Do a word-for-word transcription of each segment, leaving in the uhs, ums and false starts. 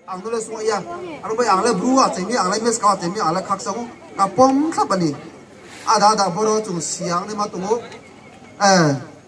Ang no le sung ya. Aro bai ang le Bru achai mi, ang le Meskang achai mi, ang le khakchang ou. Kapom kha bani. Ada ada boro chung si ya ong naima tong ou.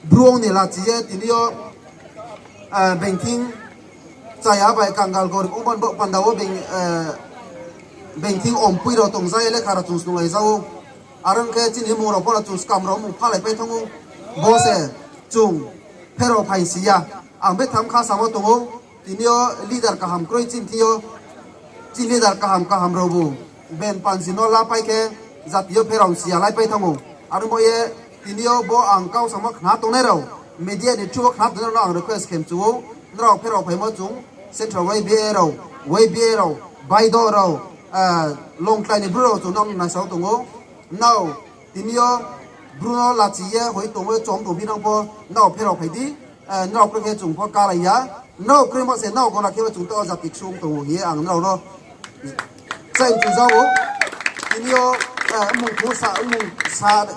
Bru ong ni lachi ye tini yo bengthing chaya bai kangal gorib ong ban bo panda wo bengthing ompui rao tongza ye lekha rao chung snunglai ja ou. Are ong khe chini mmung rao pho no chung skam rao mmung phalai pai thanng ou. Bo se chung pherao phai si ya. Ang betham kha samo tong ou. Tini yo leader kaham kroi chini thing yo. Chini leader kaham kaham rao bu ben panji no lapai khe jati yo pherao si ya lai pai thanng ou. Are ong bo ye tini yo bo ang kau samo khna tongnai rao, media ni through wo khna tongnai rao no ang request khe mchu ou, nrao pherao phaimo chung, Central Y B A rao, Y B A rao, Baido rao, Longklai ni Bru rao chung nrao no naisao tong ou. Nrao tini yo Bru no lachi ye hoi tong ou, chom tong phi nang pho, nrao pherao phai di, nrao kroi khe chung pho kalai ya, nrao kroimo se nrao gona khe bo chung taoh wo jati ksung tong ou hing ye ang nrao no chai mchu ja ou. Tini yo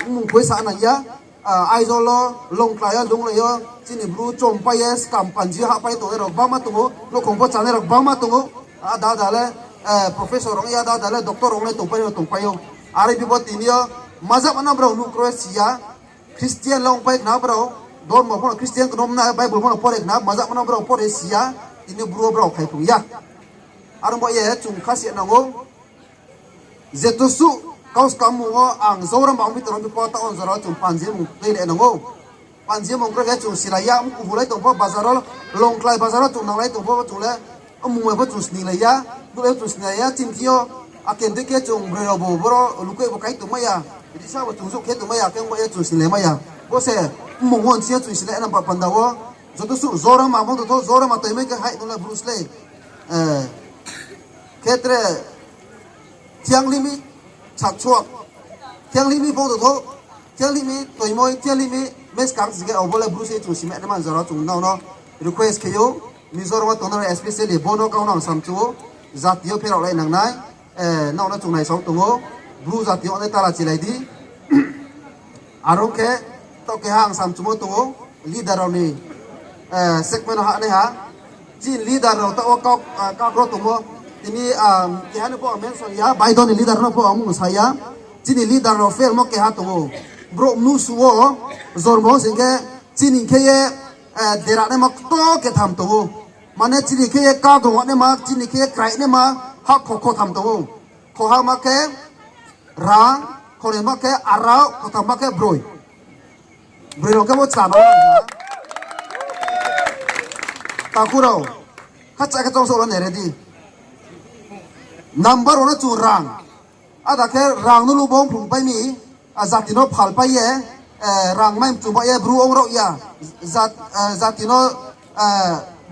mmung khoi sa nang ya, Aizawl wo, Longklai yo, Lunglei yo, chini Bru chompai ye skam panji yo hahpai tongnai rao gbangma tong ou, nouhkhong pho chanai rao gbangma tong ou. Ada ada le professor ong ye, ada ada le doctor ong ye tongpai rao tongpai ou. Are phi bo tini yo mazama no brao nuh kroi si ya, Christian le ongpai khna brao, dormo pho no Christian knom na, Bible pho no pore khna, mazama no brao pore si ya, tini Bru wo brao phai phung ya. Are ong bo ye chung kha si nang ou. Jeto suh kau skam mung wo ang Zoram ba ong phi tong rao phi pho taoh wo jora wo chung panji mung tui le nang ou. Panji mung kroi khe chung silai ya, mkuhulai tong pho bazar wo, Longklai bazar wo chung nanglai tong pho chung le, mmung bai pho chung sninglai ya, nuhlai pho chung sninglai ya, chini thing yo, akendei khe chung broi rao bu boro lukuih bu kai tongmai ya, risa bu chung suh khe tongmai ya, khe ong ba ye chung sninglai mai ya. Bo se mmung wo nching yo chung silai na ba panda wo, joto suh Zoram ma bung tongthou, Zoram ma toimai khe hai nung le Bru slei. Khe tre Thianglimi, Chakchuak, Thianglimi bung tongthou, Thianglimi toimoi, Thianglimi Meskang sing khe abo le Bru se chung sima naima jora chung nrao no request khe ou, Mizoram wo tongnai rao especially bo no kau no ang samchu ou, jati yo pherao lai nangnai, nrao no chung naisao tong ou, Bru jati yo ongnai tala chilai di. Are ong khe, taoh keha ang samchumo tong ou, leader rao ni segment no hahnaiha. Chini leader rao taoh wo kakro tongmo. Tini keha no pho ang mention ya, Baido ni leader no pho ang mung sa ya. Chini leader rao failmo keha tong ou. Brouh mnusu wo jormo sing khe chini khe ye deranaima kto ketham tong ou. Mane chini khe ye kagong naima, chini khe ye krainaima, ha kho khotham tong ou. Khoha ma khe rang, khonoi ma khe arao, khotham ma khe broi. Broi rao khe bo chama. Takhu rao, khacha khe chongsouh la nai ready. Number one no chung rang. Ada khe rang no lubo ongphrung pai mi, jati no phalpai ye, rang mai mchung ba ye Bru ong rao ya, jati no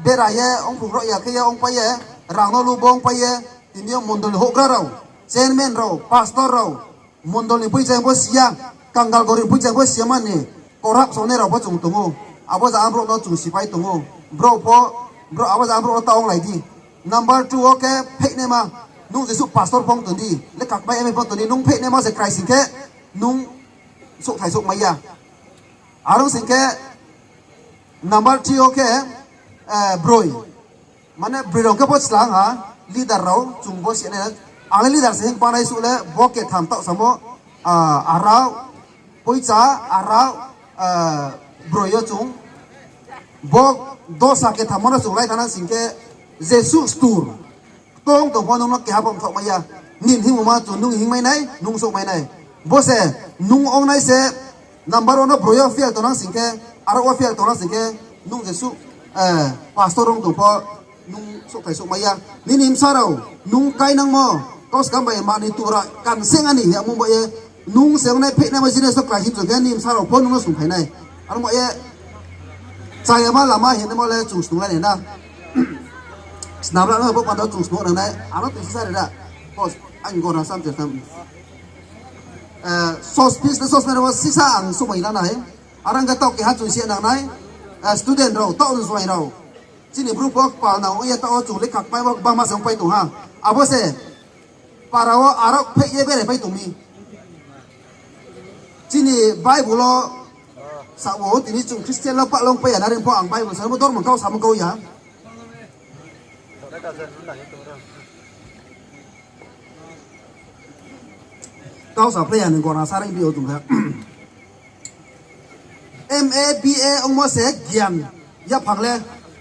bera ye ongphrung rao ya khe ye ongpai ye, rang no lubo ongpai ye, tini yo mondol ni houhgra rao, chairman rao, pastor rao, mondol ni poicha pho si ya, kangal gorib ni poicha pho si ya mani, corrupt songnai rao pho chung tong ou, abo zaga brouh no chung sipai tong ou, brouh pho, abo zaga brouh no ta onglai di. Number two wo khe pheihnaima, nung jesuh pastor phone tong di, lekha kmai M A phone tong di, nung pheihnaima se krai sing khe, nung souhthai souhmai ya. Are ong sing khe, number three wo khe, broi. Mane broi rao khe bo chla ha, leader rao chung bo si nai. Ang le leader se hing panai suh le, bo ketham taoh samo, arao, poicha, arao, broi yo chung. Bo dosa ketham no chung lai thana sing khe, jesuh stur. Ktong tong pho nung no keha pho mthaohmai ya. Nini hingmo ma chung nung hingmai nai, nung souhmai nai. Bo se nung ongnai se number one no broi yo fail tongnang sing khe, arao wo fail tongnang sing khe, nung jesuh pastor ong tong pho nung souhthai souhmai ya. Nini bsa rao, nung kainangmo, kau skam bai mani tura kanseng ani hingmo ba ye, nung se ongnai pheihnaima jinis no klái hing chung khe nini bsa rao pho nung no sungphai nai. Aro ba ye, chayama lama hingmo le chung snunglai nai na. Snamra no bo panda chung snung nang nai, ano tui sisa rira. Pos, ang gona sam chertam. Sos piece le sos nai rao sisa ang sumai la nai. Arang khe taoh keha chung si nang nai. Student rao, taoh no juai rao. Chini Bru pho kpal nang ong ye taoh wo chung lekha kmai wo gbangma se ongpai tong ha. Abo se para wo arao pheih ye berai pai tong mi. Chini Bible wo sa wo tini chung Christian lo pah long pai ya nari pho ang Bible sa mo dormo kau samo kau ya. Kau sa phlai ya ni gona sa ri bi o chung khe. M A, B A ongmo se gian yaphang le,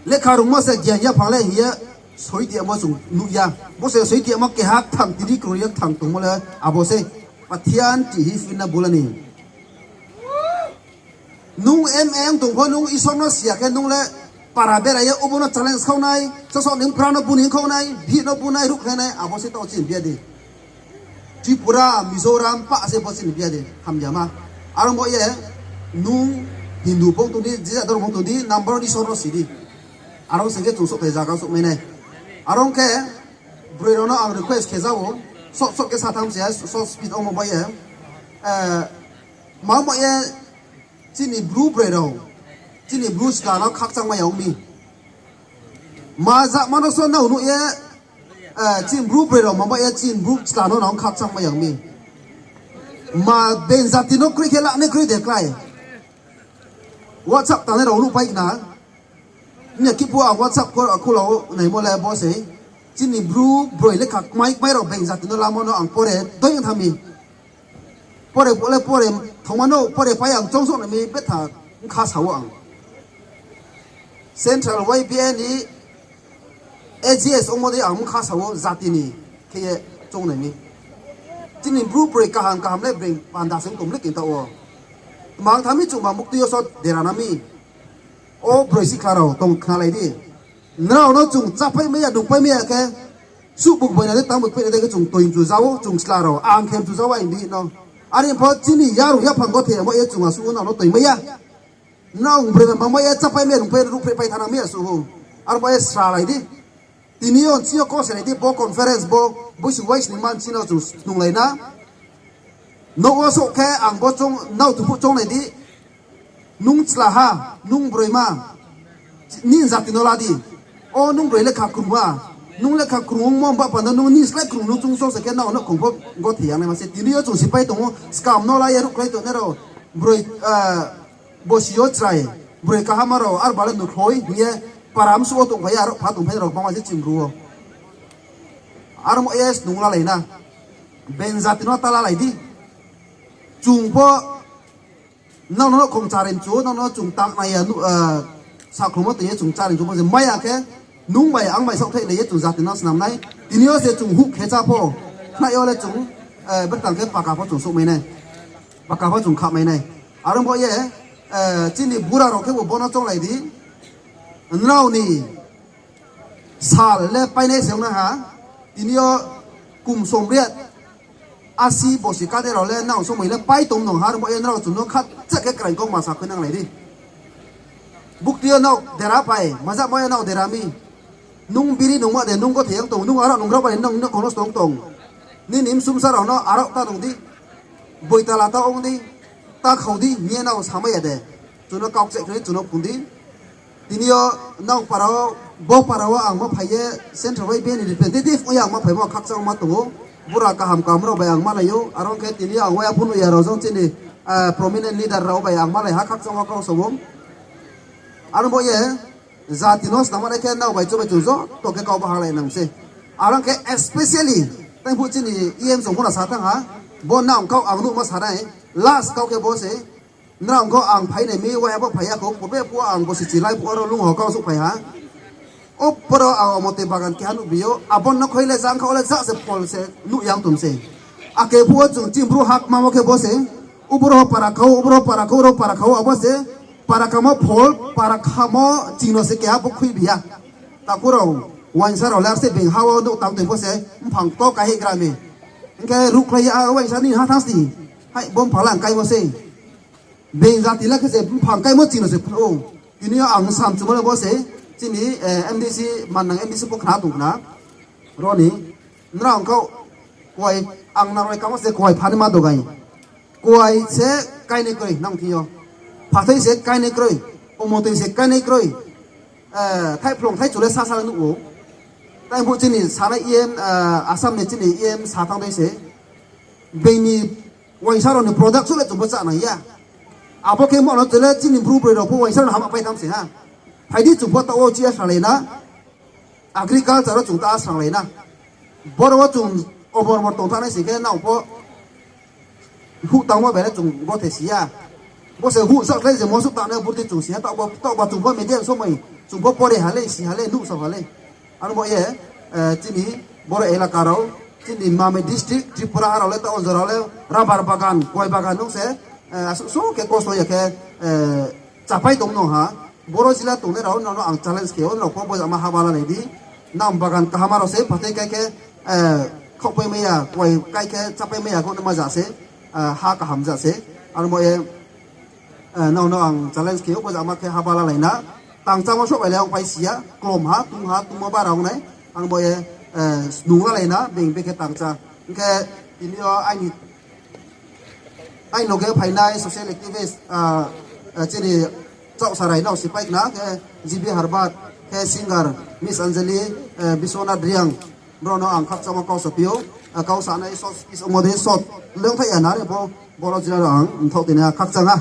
lekha rungmo se gian yaphang le hing ye soi ti amo chung nuh ya. Bo se soi ti amo keha kthang tini kroi ye kthang tongmo le abo se. Pathian ti hi finna bulani. Nung M A ong tong pho nung Isor no siya khe nung le para bera ye obo no challenge khaunai, soso ni pra no buning khaunai, bhi no bunai, ruhkhlainai, abo se tao chini biya di. Tripura, Mizoram, pa se bo chini biya di, hamyama. Aro bo ye, nung Hindu pho tong di, jija dormo tong di, number one Isor no si di. Aro se khe chung sohthai zaga souhmai nai. Aro khe, broi rao no ang request khe jao, soh soh khe satham se, short speech ongmo bai ye. Eh, ma bai ye, chini Bru broi rao, chini Bru chla no khakchangmai ya ong mi. Ma ja ma no so nao nuh ye, eh, chini Bru broi rao ma bai ye chini Bru chla no nang khakchangmai ya ong mi. Ma being jati no kroi khe la nai kroi de klái. WhatsApp tangnai rao nuh pai khna. Mia kipu ang WhatsApp kho-, khulau naimo le bo se. Chini Bru broi lekha kmai kmai rao being jati no lamo no ang pore doi ong tha mi. Pore bo le pore thangma no pore pai ang choungsouh nai mi betha bkha sa wo ang. Central Y B A ni A G S ongmo dei ang bkha sa wo jati ni khe ye choung nai mi. Chini Bru broi kaham kaham le being panda se tong le kinta wo. Tma ong tha mi chungba mukti yo so dera na mi. O broi sikhla rao tong khnalai di. Nrao no chung chápai mai ya, nungpai mai ya khe, suh buk bai na de, tang buk pai na de khe chung toi mchu za ou, chung chla rao, ang khe mchu za ou, ang di no. Are pho chini yarung yaphang gothe yamo ye chung asuh nrao no toi mai ya. Nrao broi ba ma mai ye chápai mai ya, nungpai ruhphreh pai thanang mai ya suh ou. Aro bai ye sralai di. Tini yo nching yo kau se nai di, bo conference bo, boisu waisni man chini no chung snunglai na. Nouh wo souh khe ang bo chung, nrao tuphuh choung nai di. Nung chlaha, nung broima, nini jati no la di. O nung broi lekha krungma, nung lekha krungmo ba panda nung nini slái krung nung chung so se khe nrao no khong pho gothe yang naima se. Tini yo chung sipai tong ou, skam no la ye ruhkhlai tongnai rao, broi, ah, bosi yo chrai, broi kaham rao, aro ba le nukhloi hing ye, para msuh wo tongphai ya, aro pha tongphai rao bangma se chini Bru wo. Aro mo ye snung lalai na, being jati no ta lalai di. Chung pho, nrao no khong chari mchu, nrao no chung tak nai ya, nu-, ah, sakhlomo tong ye chung chari mchu, bo se mai ya khe, nung bai ang bai saohthaih nai ye chung jati no snam nai. Tini yo se chung huh khe chá pho, khnai yo le chung, eh, bertang khe paka pho chung souhmai nai, paka pho chung khahmai nai. Aro bo ye, eh, chini bura rao khebu bo no chounglai di, nrao ni sal le painai se ong nai ha, tini yo kum somriat, asi bosi kade rao le nrao somoi le pai tong nung ha, aro bo ye nrao chung no khatcha khe kraing kau ma sa khui nanglai di. Bukti yo nrao dera phai, maja mo ye nrao dera mi. Nung biri nungma de, nung gothe yang tong, nung aro nung rao bai nung no kono tong tong. Nini msumsa rao no aro ta nung di. Boitala ta ong di, ta khau di hing ye nrao samai ya de. Chung no kau kcheh khe chung no phung di. Tini yo nrao para wo, bo para wo ang ma phai ye Central Y B A ni representative ong ye ang ma phaimo khakchangma tong ou. Bura kaham kaham rao bai ang malai ou. Aro khe tini yo ang waiya phunu ya rao jang chini, ah, prominent leader rao bai ang malai ha khakchangma kau sa ou. Aro bo ye, jati no snam nai khe nrao bai chung bai chung joto khe kau bahanglai nang se. Aro khe especially, tei phuh chini E M song pho na sa thanng ha, bo nrao kau ang nuhma sa nai, last kau khe bo se, nrao kau ang phai nai mi, waiha bo phai ya khou, purbe phuh ang bo se chilai phuh aro lung ho kau suh phai ha. O poro ang omote bagan keha nuh bi ou, abo no khoi le jang kha o le ja se phol se nuh yang tong se. Ake phuh wo chung chini Bru hakma wo khe bo se, uboro para khau, uboro para khau, ro para khau, abo se, para khamo phol, para khamo chini no se keha bo khui bi ya. Takhu rao, uaingsa rao le ar se being ha wo nuh tang tong pho se, mphang to kahi gra mi. Hing khe ruhkhlai ya, uaingsa ni ha thanng sdi. Hai, bo mphang le ang kaimo se. Being jati le khe se mphang kaimo chini no se phnuh ou. Tini yo ang sam chumo le bo se, chini, eh, M D C, mannang M D C pho khna tong khna. Roni, nrao kau, kuai, ang nrao kamo se kuai phanima dogai. Kuai se kainai kroi, nang thing yo. Phathai se kainai kroi, omotoi se kainai kroi. Eh, thaiphlung thaichu le sasa nuh ou. Tai phuh chini sanai E M, eh, Assam ni chini E M sa thanng dei se. Being ni uaingsa rao ni product suh le chung pho chá nang ya. Abo khe mo no chung le chini Bru broi rao pho uaingsa rao no hama pai tham se ha. Phai di chung pho taoh wo chi ya salai na. agriculture wo chung ta sranglai na. Boro wo chung obor obor tongthanai sing khe nang pho huh tangmo bai le chung bo the si ya. Bo se huh sakhlai je mo suh tangnai burti chung si ya, taoh ba chung pho medium somoi, chung pho pore ha le, si ha le, nuhsao ha le. Aro mo ye, chini boro elaka rao, chini Mamit district, Tripura ha rao le taoh onjora rao le rubber bagan, koi bagan nung se, asuh so khe kosto ya khe, chapai tong no ha. Boro jila tongnai rao no ang challenge khe ou, nrao pho bojama haba lalai di. Nang bagan kaham rao se phathai kai khe, khaohpai mai ya, koi kai khe chapai mai ya, kho nama ja se, ha kaham ja se. Aro mo ye, nrao no ang challenge khe ou, bojama khe haba lalai na. Tangchámo souhphai le ongpai si ya, klom ha, tung ha, tungmo bara ong nai. Ang bo ye, snung lalai na, being be khe tangchá. Hing khe tini yo aini loge phainai social activist, chini chaohsarai nao sipai khna khe G B Harbat, khe singer Miss Anjali, Biswanath Reang, brao no ang khakchangma kau saphi ou, kau sanai short speech ongmo dei short leingthai ya na re pho, boro jila rao ang mthaoh tini ha khakchang ha.